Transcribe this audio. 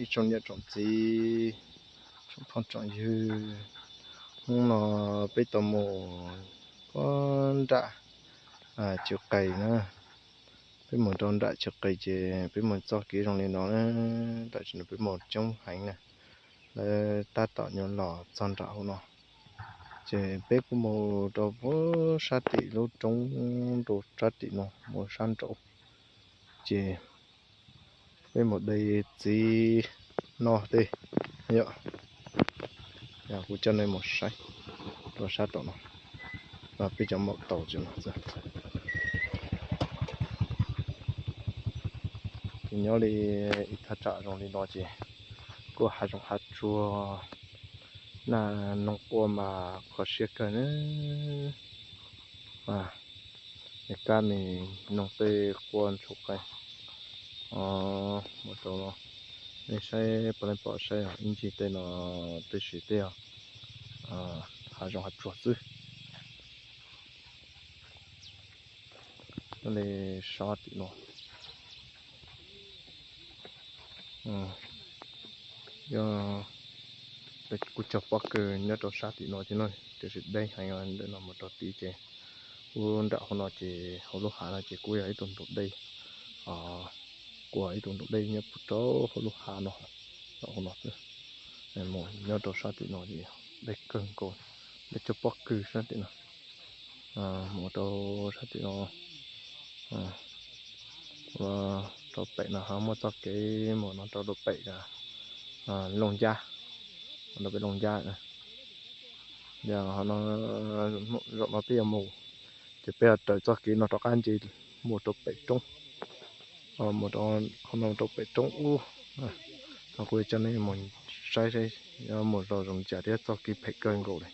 Tsoom niam tsoom txiv, tsoom phooj tsoom ywg, hnub no peb tau mus puag nram Tsw Qe na. Peb mus rau nram Tsw Qe ces peb mus txoj kev zoo li no na, tam sim no peb mus coob heev na, lawv tab tom nyuam los txog nram hauv no. Ces peb kuj mus rau puag sab tim lub roob rau sab tim no mus sab nraud. Ces peb mus de txiv no tej, yog, yog kuv coj nej mus saib rau sab tom no, peb cov maum taus tsev no xwb. Ces nyob li ib thaj tsam zoo li no ces kuj hav zoov hav tsuag, nag noog quaj mas kho siab kawg na. Mas kab me noog tej quaj ntshua qe mus rau no, nej saib puav leej pom saib ib ntsis tej no, tej si tej hav zoov hav tsuag xwb. Nyob li sab tim no, yog kuj cog pob kws nyob rau sab tim no thiab no, tiam sis deb heev ntawm no mus rau tid ces kuj nram hauv no ces hauv lub hav no ces kuj yog ib tug ntug dej, kuj ib tug ntug dej nyob puag rau hauv lub hav no, hauv no xwb. Mus nyob rau sab tim no ces deb kawg nkaus, deb cog pob kws sab tim no. Mus rau sab tim no, rau pem no ho muaj txoj kev mus no rau pem Looj Ncab, rau pem Looj Ncab. Yog no, zaum no peb yuav mus, ces peb yuav raws txoj kev no rov qab nce mus rau pem roob, mus rau qhov no rau pem roob ub. No kuv coj nej mus saib saib, yuav mus zos zoov cas thiab txoj kev phem kawg nkaus li.